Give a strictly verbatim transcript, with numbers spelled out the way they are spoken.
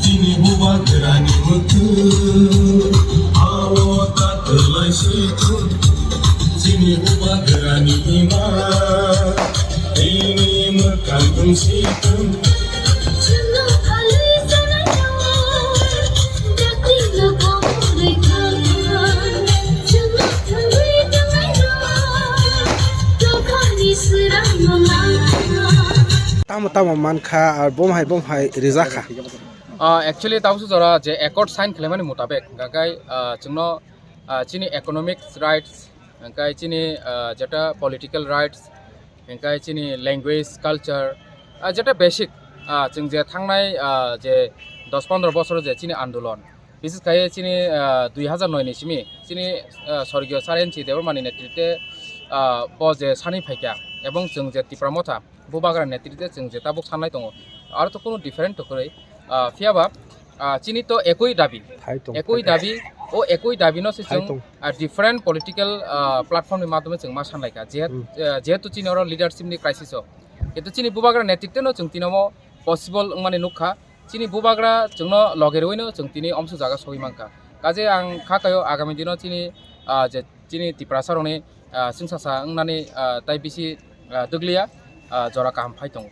Chini bubagrani mwkhwtwng, awo ta twlai se thung. Chini bubagrani ima, tini mwkhang wng se thung. Tamo tamo mankha, ar bom hai bom hai rijak kha. Ah, actually, tabuk jora je accord sign khwlaimani mutabek, hwnkhe, ah, chwngno, ah, chini economic rights, hwnkhe chini, ah, jeta political rights, hwnkhe chini language, culture, ah, jeta basic, ah, chwng je thangnai, ah, je dos pondro bosor je chini andolon, bises khai chini, ah, dui hazar noi ni simi chini, ah, Sorgiyo Sir N C Debbarmani netrite, ah, bo je sani phaikha, ebong chwng je Tipra Motha, bubagra netrite chwng je tabuk sanlai tongo, aro to kunu different to kwrwi. Ah, phiyaba, ah, chini to ekoi dabi, Thai tong, ekoi thai tong. Dabi, o ekoi dabi no se Thai chwng, tong. Ah, different political, ah, platform ni madhyome chwng ma sanlaikha. Jehet-, Hmm. Ah, jehetu chini oro leadership ni crisis o, kintu chini bubagra netrite no chwng tini omo possible wngmani nukha. Chini bubagra chwngno loge rwino chwng tini omsu jaga sogwi mankha. Kaje ang kha kaio agami dino chini, ah, je chini Tiprasa rokni, ah, chwngsasa wngnani, ah, tai bisi, ah, dwgliya, ah, jora kaham phai tongo.